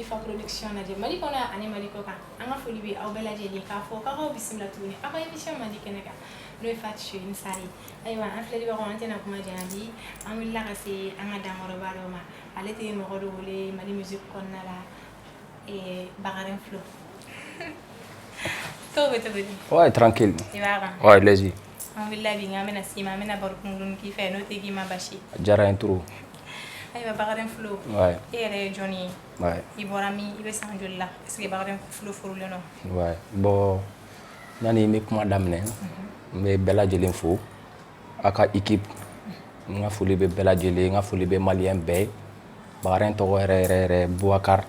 Mifa Production lajɛ Mali kɔnɔ ani Mali kɔ kan. An ka foli bɛ aw bɛɛ lajɛlen k'a fɔ k'aw bisimila tuguni aw ka émission mandi kɛnɛ kan, n'o ye Fati Soyini Sari. Ayiwa, an filɛlibagaw, an tɛna kuma janya bi. An wulila ka se an ka dankɔrɔba dɔ ma. Ale tɛ mɔgɔ dɔ wele Mali musique kɔnɔna la, Bakaren Flo. Tɔw bɛ cogo di? Ouais, tranquille. I b'a kan? Ouais, laisse. An wulila bi, an bɛna s'i ma, an bɛna baro kunkurunin k'i fɛ, n'o tɛ k'i ma basi. A diyara n ye trop. Ayiwa, Bakaren Flo, e yɛrɛ ye jɔnni ye? I bɔra min? I bɛ san joli la? Est ce que Bakaren Flo furulen don? Ouais. Bon, yani n bɛ kuma daminɛ, n bɛ bɛɛ lajɛlen fo. A ka équipe, n ka foli bɛ bɛɛ lajɛlen, n ka foli bɛ malien bɛɛ ye. Bakaren tɔgɔ yɛrɛ yɛrɛ yɛrɛ, Boubacar,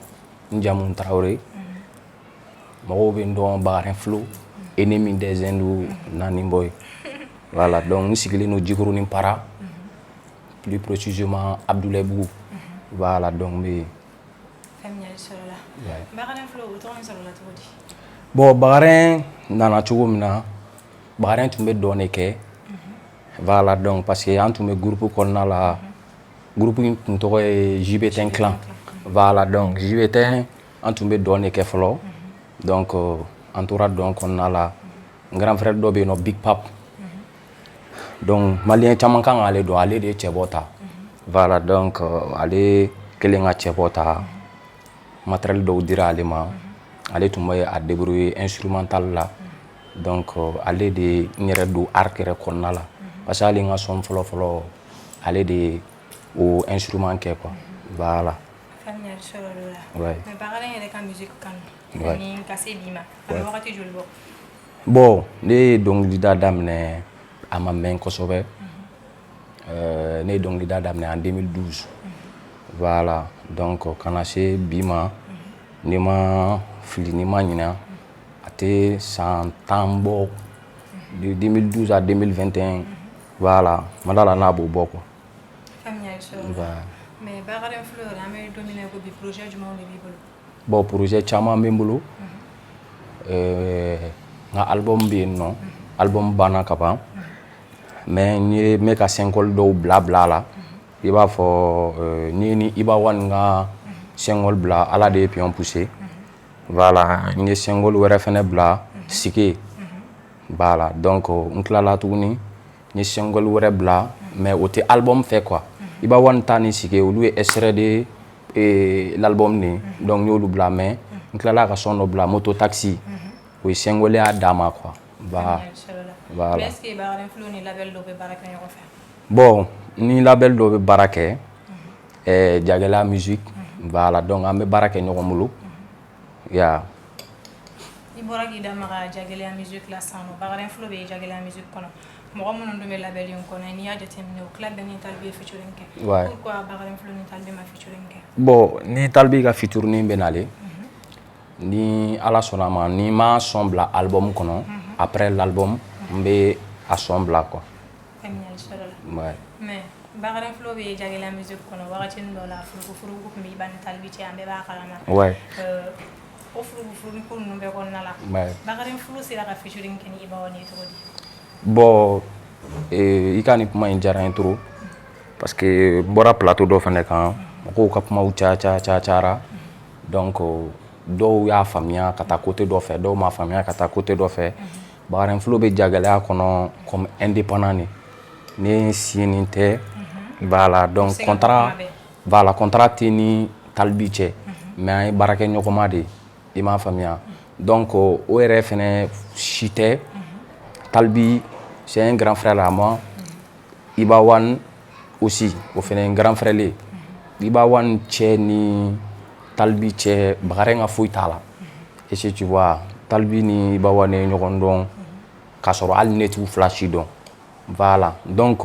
n jamu Tarawele. Mɔgɔw bɛ n dɔn Bakaren Flo, ennemi des Hindous, Nani Boy. Voilà, donc n sigilen don Jikɔrɔni Para, plus précisément Abdoulaye Bougou. Voilà, donc n bɛ yen. Faamuyali sɔrɔla. Bakaren Flo, o tɔgɔ in sɔrɔla cogo di? Bon, Bakaren nana cogo min na, Bakaren tun bɛ dɔn de kɛ. Voilà, donc parce que an tun bɛ groupe kɔnɔna la, groupe in tun tɔgɔ ye JBT Clan. Voilà, donc JBT, an tun bɛ dɔn de kɛ fɔlɔ. Donc an tora dɔn kɔnɔna la. N grand frère dɔ bɛ yen nɔ, Big Pap. Donc malien caman kan k'ale dɔn, ale de ye cɛbɔ ta. Voilà, donc ale kelen ka cɛbɔ ta, matériel dɔw dira ale ma. Ale tun bɛ a débrouiller instrumental la. Donc ale de ye n yɛrɛ don art yɛrɛ kɔnɔna la. Parce que hali n ka son fɔlɔ fɔlɔ, ale de ye o instrument kɛ quoi. Voilà. Faamuyali sɔrɔla o la. Mais Bakaren yɛrɛ ka musique kanu ani ka se bi ma, a bɛ wagati joli bɔ? Bon, ne ye dɔnkilida daminɛ, a ma mɛn kosɛbɛ. Ne ye dɔnkilida daminɛ en 2012. Voilà, donc ka na se bi ma, n'i ma fili, n'i ma ɲinɛ, a tɛ san 10 bɔ, de 2012 à 2021. Voilà, ma da la n'a b'o bɔ quoi. Faamuyali sɔrɔla. Voilà. Mais Bakaren Flo yɛrɛ, an bɛ don min na i ko bi, projet jumɛnw de b'i bolo? Bon, projet caman bɛ n bolo. N ka album bɛ yen nɔ, album banna ka ban, mais n ye n bɛ ka single dɔw bila bila a la. I b'a fɔ n ye ni Iba One ka single bila, Ala de ye pion poussé. Voilà, n ye single wɛrɛ fɛnɛ bila, Sike. Voilà, donc n tilala tuguni, n ye single wɛrɛ bila, mais o tɛ album fɛ quoi. Iba One ta ni Sike, olu ye extrait de l'album de ye, donc n y'olu bila, mais n tilala ka son dɔ bila, Moto Taxi, o ye single y'a dan ma quoi. Voilà. Faamuyali sɔrɔla. Voilà. Mais est ce que Bakaren Flo ni label dɔ bɛ baara kɛ ɲɔgɔn fɛ? Bon, ni label dɔ bɛ baara kɛ, Jagɛlɛya Musique. Voilà, donc an bɛ baara kɛ ɲɔgɔn bolo. Ya. I bɔra k'i da maga Jagɛlɛya Musique la sisan nɔ. Bakaren Flo bɛ Jagɛlɛya Musique kɔnɔ. Mɔgɔ minnu dun bɛ label in kɔnɔ, n'i y'a jateminɛ, o tila bɛɛ ni Talibi ye featuring kɛ. Pourquoi Bakaren Flo ni Talibi ma featuring kɛ? Bon, ni Talibi ka featuring bɛ nalen, ni Ala sɔnna a ma, ni ma son bila album kɔnɔ, après l'album n bɛ a son bila quoi. Faamuyali sɔrɔla. Mais Bakaren Flo bɛ Jagɛlɛya Musique kɔnɔ, wagatinin dɔ la, furuku furuku tun bɛ Iba ni Talibi cɛ, an bɛɛ b'a kalama. O furuku furuku ninnu bɛɛ kɔnɔna la, Bakaren Flo sera ka featuring kɛ ni Iba One ye cogo di? Bon, i ka nin kuma in diyara n ye trop, parce que n bɔra plateau dɔ fana kan, mɔgɔw ka kumaw caya caya caya cayara. Donc dɔw y'a faamuya ka taa côté dɔ fɛ, dɔw m'a faamuya ka taa côté dɔ fɛ. Bakaren Flo bɛ Jagɛlɛya kɔnɔ comme indépendant de, ne signé tɛ. Voilà, donc Se ka bɔ contrat kuma bɛɛ. Voilà, contrat tɛ ni Talibi cɛ, mais an ye baarakɛ ɲɔgɔnma de ye, i m'a faamuya? Donc o yɛrɛ fɛnɛ si tɛ. Talibi, c'est un grand frère à moi. Iba One aussi, o fɛnɛ ye n grand frère le ye. Iba One cɛ ni Talibi cɛ, Bakaren ka foyi t'a la. Est ce que tu vois? Talibi ni Iba One ye ɲɔgɔn dɔn k'a sɔrɔ hali ne t'u fila si dɔn. Voilà, donc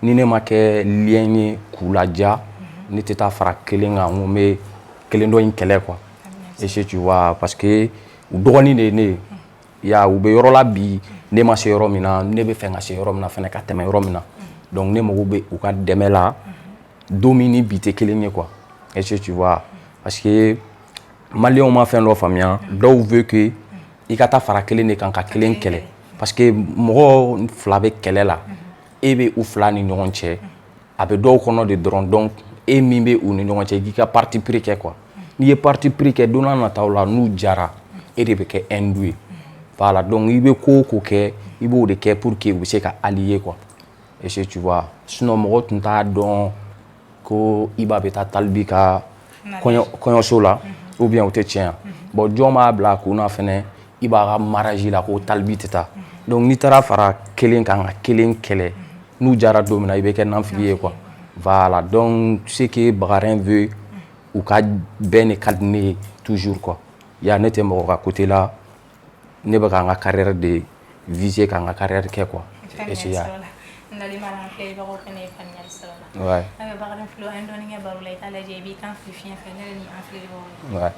ni ne ma kɛ lien ye k'u laja, ne tɛ taa fara kelen kan n ko n bɛ kelen dɔ in kɛlɛ quoi. Est ce que tu vois? Parce que u dɔgɔnin de ye ne ye ya, u bɛ yɔrɔ la bi, ne ma se yɔrɔ min na, ne bɛ fɛ ka se yɔrɔ min na fɛnɛ ka tɛmɛ yɔrɔ min na. Donc ne mago bɛ u ka dɛmɛ la don min ni bi tɛ kelen ye quoi. Est ce que tu vois? Parce que maliyɛnw ma fɛn dɔ faamuya, dɔw veut que i ka taa fara kelen de kan ka kelen kɛlɛ, parce que mɔgɔ fila bɛ kɛlɛ la, e bɛ u fila ni ɲɔgɔn cɛ, a bɛ dɔw kɔnɔ de dɔrɔn. Donc e min bɛ u ni ɲɔgɔn cɛ, i k'i ka parti pris kɛ quoi. N'i ye parti pris kɛ, don n'a nataw la, n'u jara, e de bɛ kɛ hindou ye. Voilà, donc i bɛ ko o ko kɛ, i b'o de kɛ pour que u bɛ se ka allier quoi. Est-ce que tu vois? Sinon mɔgɔ tun t'a dɔn ko Iba bɛ taa Talibi ka kɔɲɔso la ou bien o tɛ tiɲɛ. Bon, jɔn b'a bila a kun na fɛnɛ i b'a ka mariage la ko Talibi tɛ taa? Donc n'i taara fara kelen kan ka kelen kɛlɛ, n'u jara don min na, i bɛ kɛ nafigi ye quoi. Voilà, donc ce que Bakarin veut, u ka bɛn de ka di ne ye toujours quoi. Ya, ne tɛ mɔgɔ ka côté la, ne bɛ ka n ka carrière de viser, ka n ka carrière kɛ quoi. Est-ce que n dalen b'a la, an filɛbagaw fɛnɛ ye faamuyali sɔrɔ la. Ayiwa Bakari Flo, an ye dɔɔnin kɛ baro la, i t'a lajɛ i b'i kan fili fiɲɛ fɛ, ne yɛrɛ ni an filɛbagaw ye. Ouais.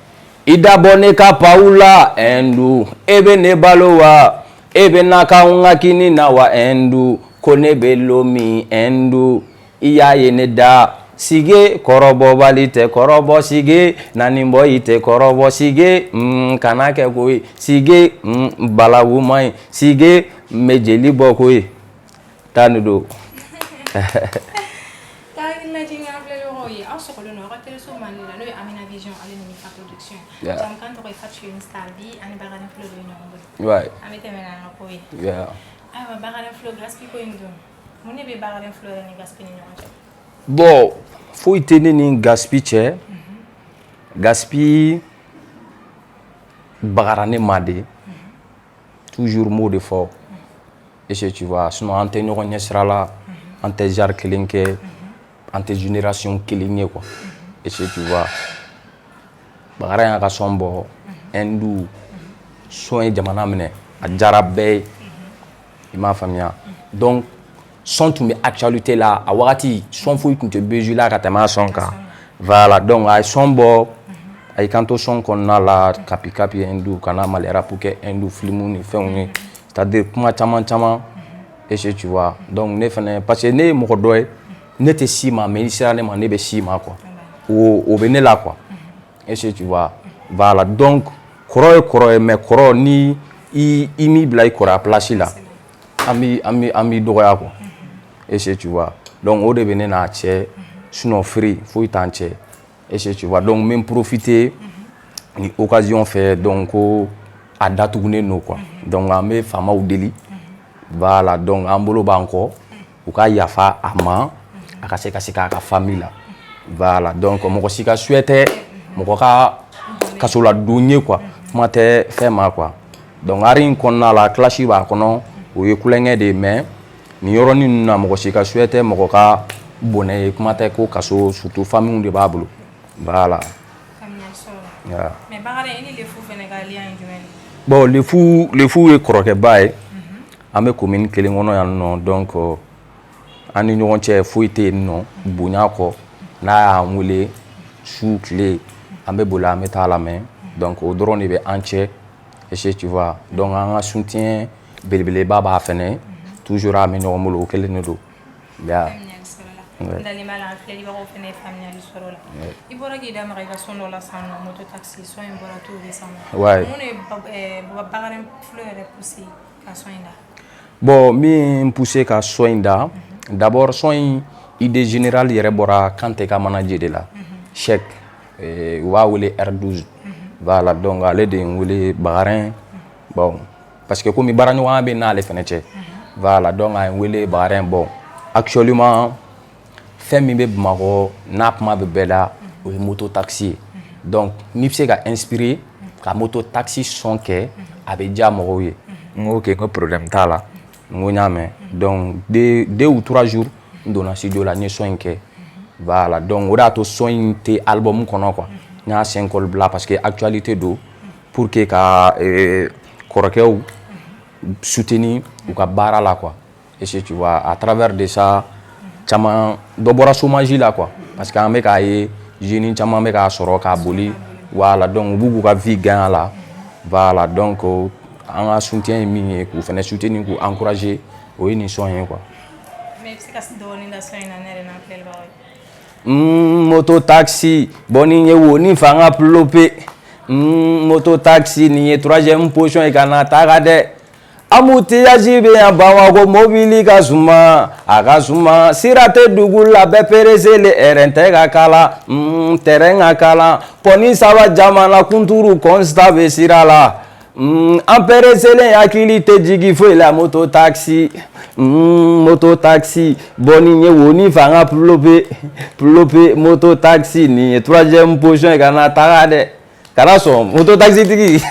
I dabɔ ne ka paw la Hindu, e bɛ ne balo wa? E bɛ na k'anw ka kini na wa Hindu? Ko ne bɛ lo min Hindu, i y'a ye ne da sige kɔrɔbɔbali tɛ kɔrɔbɔ sige naani bɔ i tɛ kɔrɔbɔ sige kana kɛ koyi sige balawu man ɲi sige n bɛ jeli bɔ koyi taa nin don. Taa lajɛ an filɛbagaw ye, aw sɔgɔlen don aw ka teleso mandi la, n'o ye Amina Vision ale ni Mifa Production. Jamukan tɔgɔ ye Fatou Star. Bi ani Bakari Flo de bɛ ɲɔgɔn bolo. An bɛ tɛmɛ n'an ka ko ye. Ayiwa Bakari Flo, Gaspi ko in dun, mun de bɛ Bakari Flo yɛrɛ ni Gaspi ni ɲɔgɔn cɛ? Bon, foyi tɛ ne ni Gaspi cɛ. Gaspi bagara ne ma de, toujours n b'o de fɔ. Est-ce que tu vois? Sinon an tɛ ɲɔgɔn ɲɛ sira la, an tɛ genre kelen kɛ, an tɛ génération kelen ye quoi. Est-ce que tu vois? Bakara y'a ka son bɔ Hindu, son ye jamana minɛ, a diyara bɛɛ ye, i m'a faamuya? Donc son tun bɛ actualité la a wagati, son foyi tun tɛ buzz la ka tɛmɛ a son kan. Voilà, donc a ye son bɔ, a y'i kanto son kɔnɔna la, kapi kapi Hindu, kana Mali rap kɛ Hindu film ni fɛnw ye, c'est à dire kuma caman caman. Est-ce que tu vois? Donc ne fɛnɛ, parce que ne ye mɔgɔ dɔ ye, ne tɛ s'i ma, mais i sera ne ma, ne bɛ s'i ma quoi. O bɛ ne la quoi. Est-ce que tu vois? Voilà, donc kɔrɔ ye kɔrɔ ye, mais kɔrɔ ni i m'i bila i kɔrɔya place la, an b'i dɔgɔya quoi. Est-ce que tu vois? Donc o de bɛ ne n'a cɛ. Sinon free foyi t'an cɛ. Est-ce que tu vois? Donc n bɛ n profiter ni occasion fɛ, donc ko a datugunen don quoi. Donc an bɛ faamaw deli. Voilà, donc an bolo b'an kɔ, u ka yafa a ma, a ka se ka segin a ka famille la. Voilà, donc mɔgɔ si ka souhait tɛ mɔgɔ ka kasoladon ye quoi, kuma tɛ fɛn ma quoi. Donc art in kɔnɔna la, clash b'a kɔnɔ, o ye kulonkɛ de ye, mais nin yɔrɔnin ninnu na, mɔgɔ si ka souhait tɛ mɔgɔ ka bɔnɛ ye, kuma tɛ ko kaso, surtout famille de b'a bolo. Voilà. Faamuyali sɔrɔ la. Mais Bakari, i ni Lefu fɛnɛ ka lien ye jumɛn ye? Bon, Lefu, Lefu ye kɔrɔkɛba ye, an bɛ commune kelen kɔnɔ yan nɔ. Donc an ni ɲɔgɔn cɛ foyi tɛ yen nɔ bonya kɔ. N'a y'an wele su tile, an bɛ boli, an bɛ taa lamɛn. Donc o dɔrɔn de bɛ an cɛ. Est-ce que tu vois? Donc an ka soutien belebeleba b'a fɛnɛ toujours, an bɛ ɲɔgɔn bolo, o kelen de don. Ya. Faamuyali sɔrɔ la. N dalen b'a la, an filɛlibagaw fɛnɛ ye faamuyali sɔrɔ la. I bɔra k'i da maga i ka son dɔ la sisan nɔ, moto taxi son in bɔra tout récemment. Mun de ye Bakari Flo yɛrɛ poussé ka son in da? Bon, min ye n poussé ka son in da, d'abord son in idée générale yɛrɛ bɔra Kante ka manager de la, Cheick, u b'a wele R12. Voilà, donc ale de ye n wele Bakarin, bon, parce que komi baaraɲɔgɔnya bɛ n'ale fɛnɛ cɛ. Voilà, donc a ye n wele Bakarin, bon, actuellement fɛn min bɛ Bamakɔ n'a kuma bɛ bɛɛ la, o ye moto taxi ye. Donc n'i bɛ se ka inspirer ka moto taxi son kɛ, a bɛ diya mɔgɔw ye. N ko ok, n ko problème t'a la, n ko n y'a mɛn. Donc 2 ou 3 jours, n donna studio la, n ye son in kɛ. Voilà, donc o de y'a to son in tɛ album kɔnɔ quoi. N y'a senkɔli bila parce que actualité don, pour que ka kɔrɔkɛw soutenir u ka baara la quoi. Est-ce que tu vois? À travers de ça, caman dɔ bɔra chômage la quoi, parce que an bɛ k'a ye jeunes caman bɛ k'a sɔrɔ k'a boli. Voilà, donc u b'u k'u ka vie gagner a la. Voilà, donc an ka soutien ye min ye, k'u fana soutenir, k'u encourager, o ye nin son ye quoi. Mais i bɛ se ka dɔɔnin da son in na, ne yɛrɛ n'an filɛlibagaw ye? Moto taxi, bon, nin ye wo ni fanga plope. Moto taxi, nin ye troisième position ye, ka na taga dɛ. Embouteillage bɛ yan Bamakɔ, mobili ka suma, a ka suma, sira tɛ dugu la, bɛɛ pressé le, rɛn tɛ ka kala, terrain ka kalan, pɔni saba jamana kunturu constat bɛ sira la. An pressé len, hakili tɛ jigin foyi la. Moto taxi, moto taxi, bɔn nin ye wo ni fanga pulope pulope. Moto taxi, nin ye troisième position ye, kana taga dɛ, kana sɔn moto taxi tigi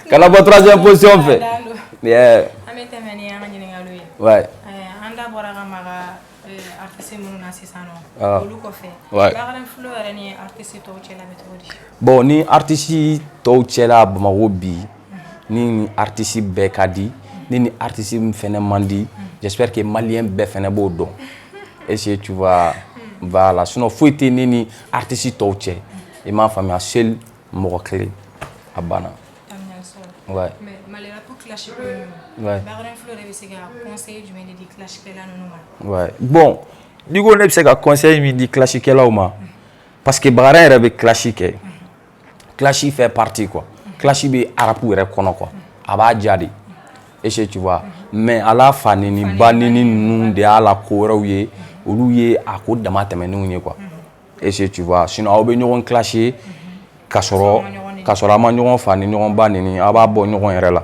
kana bɔ troisième position fɛ. Yeah. An bɛ tɛmɛ ni an ka ɲininkaliw ye. An da bɔra ka maga artiste minnu na sisan nɔ, olu kɔfɛ, Bakary Flow yɛrɛ ni artiste tɔw cɛla bɛ cogo di? Bon, ni artiste tɔw cɛla Bamakɔ bi, ni artiste bɛɛ ka di, ni artiste min fɛnɛ man di, j'espère que malien bɛɛ fɛnɛ b'o dɔn. Est-ce que tu vois? Voilà, sinon foyi tɛ ne ni artiste tɔw cɛ, i m'a faamuya? Seul mɔgɔ kelen, a banna. Ouais. Mais Mali rap clash ko ninnu, Bakary Flow yɛrɛ bɛ se ka conseil jumɛn de di clash kɛla ninnu ma? Ouais. Bon, n'i ko ne bɛ se ka conseil min di clash kɛlaw ma, parce que Bakary yɛrɛ bɛ clash kɛ. Clash fait partie quoi. Clash bɛ rap yɛrɛ kɔnɔ quoi. A b'a diya de. Est-ce que tu vois? Mais ala fa neni ba neni ninnu de y'a la ko wɛrɛw ye, olu ye a ko dama tɛmɛnenw ye quoi. Est-ce que tu vois? Sinon aw bɛ ɲɔgɔn clasher ka sɔrɔ a ma ɲɔgɔn fa ni ɲɔgɔn ba neni, aw b'a bɔ ɲɔgɔn yɛrɛ la.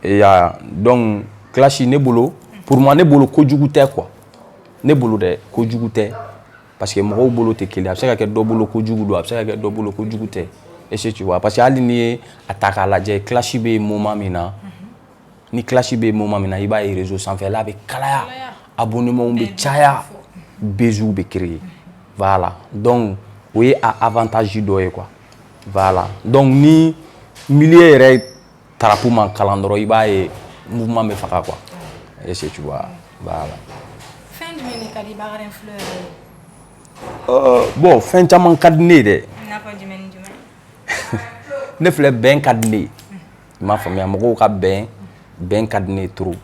Et ya, donc clash ne bolo, pour moi, ne bolo kojugu tɛ quoi. Ne bolo dɛ, kojugu tɛ, parce que mɔgɔw bolo tɛ kelen. A bɛ se ka kɛ dɔ bolo kojugu don, a bɛ se ka kɛ dɔ bolo kojugu tɛ. Est-ce que tu vois? Parce que hali n'i ye a ta k'a lajɛ, clash bɛ moment min na, ni clash bɛ moment min na, i b'a ye réseau sanfɛla bɛ kalaya, abonnement bɛ caya, buzz bɛ créer. Voilà, donc o ye a avantage dɔ ye quoi. Voilà, donc ni milieu yɛrɛ tarapu ma kalan dɔrɔn, i b'a ye mouvement bɛ faga quoi. Est-ce que tu vois? Voilà. Fɛn jumɛn de ka di Bakary Flow yɛrɛ ye? Bon, fɛn caman ka di ne ye dɛ. I n'a fɔ jumɛn ni jumɛn? Ne filɛ, bɛn ka di ne ye, i m'a faamuya? Mɔgɔw ka bɛn, bɛn ka di ne ye trop.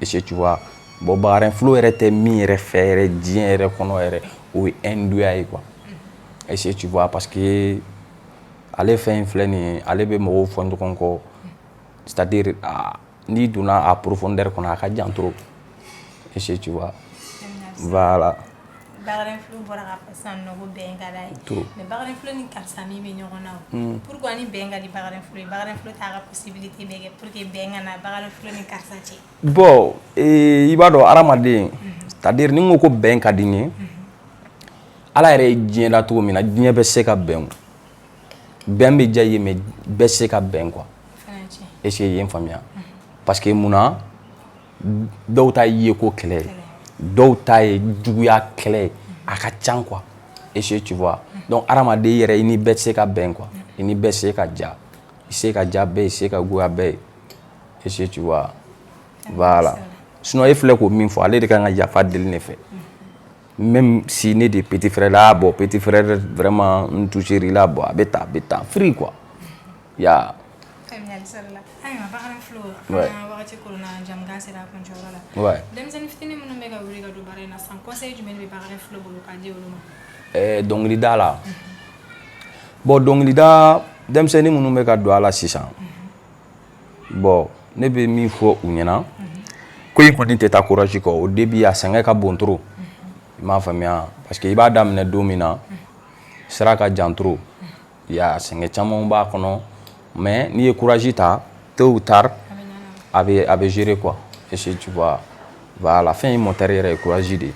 Est-ce que tu vois? Bon, Bakary Flow yɛrɛ tɛ min yɛrɛ fɛ yɛrɛ diɲɛ yɛrɛ kɔnɔ yɛrɛ, o ye hinduya ye quoi. Est-ce que tu vois? Parce que ale fɛn in filɛ nin ye, ale bɛ mɔgɔw fɔ ɲɔgɔn kɔ, c'est à dire n'i donna a profondeur kɔnɔ, a ka jan trop. Est-ce que tu vois? Voilà. Bakary Flow bɔra k'a fɔ sisan nɔ ko bɛn ka d'a ye. Trop. Mais Bakary Flow ni karisa min bɛ ɲɔgɔn na o, pourquoi ni bɛn ka di Bakary Flow ye, Bakary Flow t'a ka possibilité bɛɛ kɛ pour que bɛn ka na Bakary Flow ni karisa cɛ? Bon, i b'a dɔn hadamaden, c'est à dire ni n ko ko bɛn ka di n ye, Ala yɛrɛ ye diɲɛ da cogo min na, diɲɛ bɛ se ka bɛn o. Bɛn bɛ diya i ye, mais bɛɛ se ka bɛn quoi. O fana ye tiɲɛ. Est-ce que i ye n faamuya? Parce que munna, dɔw ta ye ko kɛlɛ ye, dɔw ta ye juguya kɛlɛ ye, a ka ca quoi. Est-ce que tu vois? Donc hadamaden yɛrɛ, i ni bɛɛ tɛ se ka bɛn quoi, i ni bɛɛ tɛ se ka ja, i se ka ja bɛɛ ye, i se ka goya bɛɛ ye. Est-ce que tu vois? Voilà, sinon e filɛ k'o min fɔ, ale de kan ka yafa deli ne fɛ, même si ne de petit frère la. Bon, petit frère, vraiment n touché la. Bon, a bɛ tan, a bɛ tan, free quoi, ya. Faamuyali sɔrɔla. Ayiwa Bakary Flow, an ka wagati koronna, jamukan sera a kuncɛyɔrɔ la. Denmisɛnnin fitinin minnu bɛ ka wuli ka don baara in na sisan, conseil jumɛn de bɛ Bakary Flow bolo k'a di olu ma? Dɔnkilida la, bon, dɔnkilida, denmisɛnnin minnu bɛ ka don a la sisan, bon, ne bɛ min fɔ u ɲɛna, ko in kɔni tɛ taa courage kɔ. Au début, a sɛgɛn ka bon trop, i m'a faamuya? Parce que i b'a daminɛ don min na, sira ka jan trop, ya sɛgɛn caman b'a kɔnɔ, mais n'i ye courage ta, tôt ou tard a bɛ gérer quoi. Est-ce que tu vois? Voilà, fɛn in moteur yɛrɛ ye courage de ye.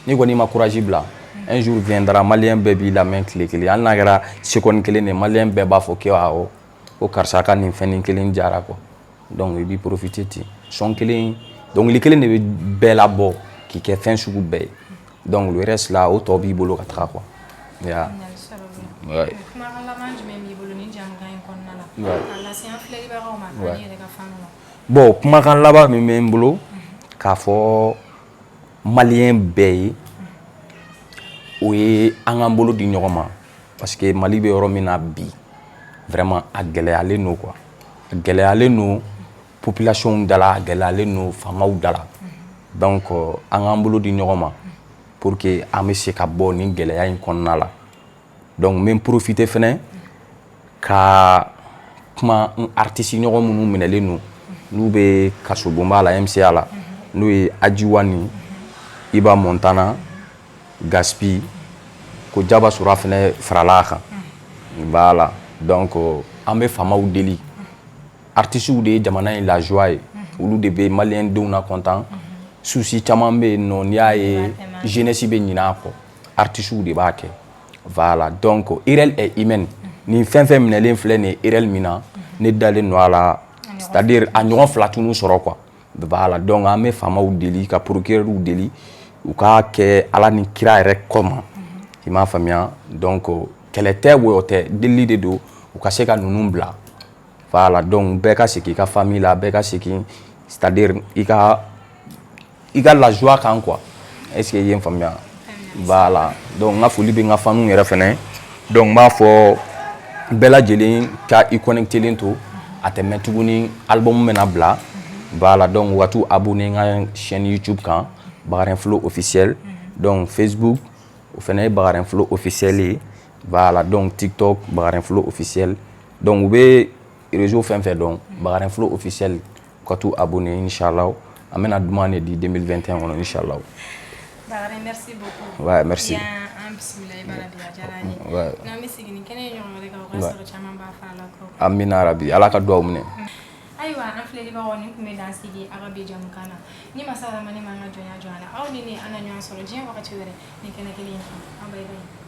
N'i kɔni ma courage bila, un jour viendra, malien bɛɛ b'i lamɛn tile kelen, hali n'a kɛra seconde kelen de, malien bɛɛ b'a fɔ ko awɔ, ko karisa ka nin fɛn nin kelen jara quoi. Donc i b'i profiter ten, son kelen, dɔnkili kelen de bɛ bɛɛ labɔ k'i kɛ fɛn sugu bɛɛ ye. Donc le reste là, o tɔ b'i bolo ka taga quoi, ya. Ouais. Kumakan laban jumɛn b'i bolo ni jamukan in kɔnɔna la k'a lase an filɛlibagaw ma ani yɛrɛ ka fanu ma? Bon, kumakan laban min bɛ n bolo k'a fɔ malien bɛɛ ye, o ye an k'an bolo di ɲɔgɔn ma, parce que Mali bɛ yɔrɔ min na bi, vraiment a gɛlɛyalen don quoi. A gɛlɛyalen don population da la, a gɛlɛyalen don faamaw da la. Donc an k'an bolo di ɲɔgɔn ma pour que an bɛ se ka bɔ nin gɛlɛya in kɔnɔna la. Donc n bɛ n profiter fɛnɛ ka kuma n artiste ɲɔgɔn minnu minɛlen don. N'u bɛ kasobonba la, MCA la, n'o ye Ajiwani, Iba Montana, Gaspi, ko Jaba Sora fɛnɛ farala a kan. Voilà, donc an bɛ faamaw deli. Artistes de ye jamana in la joie ye, olu de bɛ maliyɛn denw na content. Souci caman bɛ yen nɔ, n'i y'a ye jeunesse bɛ ɲinɛ a kɔ, artistes de b'a kɛ. Voilà, donc erreur est humaine. Nin fɛn fɛn minɛlen filɛ nin ye, erreur min na ne dalen don a la, c'est à dire a ɲɔgɔn fila t'u sɔrɔ quoi. Voilà, donc an bɛ faamaw deli, ka procureur deli, u k'a kɛ Ala ni kira yɛrɛ kɔma, i m'a faamuya? Donc kɛlɛ tɛ, wɔyɔ tɛ, delili de don, u ka se ka ninnu bila. Voilà, donc bɛɛ ka segin i ka famille la, bɛɛ ka segin, c'est à dire i ka la joie kan quoi. Est ce que i ye n faamuya? Voilà, donc n ka foli bɛ n ka faniw yɛrɛ fɛnɛ. Donc n b'a fɔ bɛɛ lajɛlen ka i connectelen to, a tɛ mɛn tuguni, album bɛna bila. Voilà, donc u ka t'u abonné n ka chaîne YouTube kan, Bakarin Flow officiel. Donc Facebook, o fɛnɛ ye Bakarin Flow officiel ye. Voilà, donc TikTok, Bakarin Flow officiel. Donc u bɛ réseau fɛn fɛn dɔn, Bakarin Flow officiel, u ka t'u abonné. Inchallah, an bɛna duman de di 2021 kɔnɔ, inchallah. Bakary, merci beaucoup. Ouais, merci. I y'an bisimila i bara bi, a diyara an ye. N'an bɛ segin ni kɛnɛ ye ɲɔgɔn wɛrɛ kan, o ka sɔrɔ caman b'a fara la kɔ. Amina rabi, Ala ka duwawu minɛ. Ayiwa, an filɛlibagaw, nin tun bɛ dan sigi a ka bi jamukan na. Ni masa Ramani m'an ka jɔnya jɔ a la, aw ni ne, an na ɲɔgɔn sɔrɔ diɲɛ wagati wɛrɛ ni kɛnɛ kelen in kan. Aw bye bye.